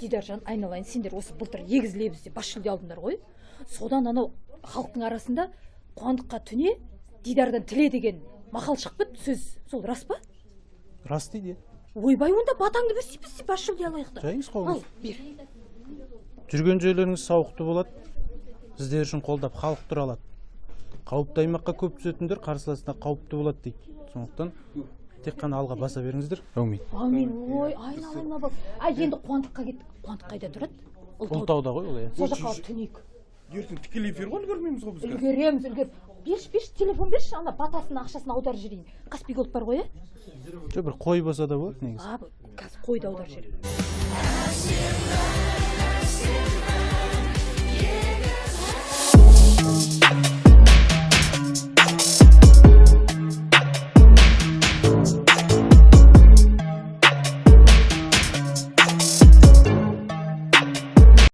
Дидаржан, айналайын, сендер осы былтыр егіз лебізде бас жүлде алдыңдар ғой. Содан анау халықтың арасында «Қуандыққа түне, Дидардан тіле» деген мақал шығып кетті, сөз. Сол рас па? Рас дейді, иә. Ойбай, онда батаңды берсей, біз де бас жүлде алайық та. Жайыңыз Ал. Қолыңыз. Бер. Жүрген жерлеріңіз сауықты болады, сіздер үшін қолдап халық тұра алады. Қауіпті аймаққа көп түсетіндер қарсыласына қауіпті болады дейді. Сондықтан тек қана алға баса беріңіздер, әумин. Әумин. Ой, айналайын, абал. А енді Қуандыққа кеттік. Қуандық қайда тұрады? Ұлытауда. Ұлытауда ғой ол, иә. Сол жаққа барып түнейік. Ертең тікелей эфир ғой, үлгермейміз ғой біз қазір. Үлгереміз, үлгер. Берші, берші, телефон берші, ана батасының ақшасын аударып жіберейін. Каспий Голд бар ғой, иә? Жоқ, бір қой болса да болады негізі. А, қазір қойды аударып жіберемін.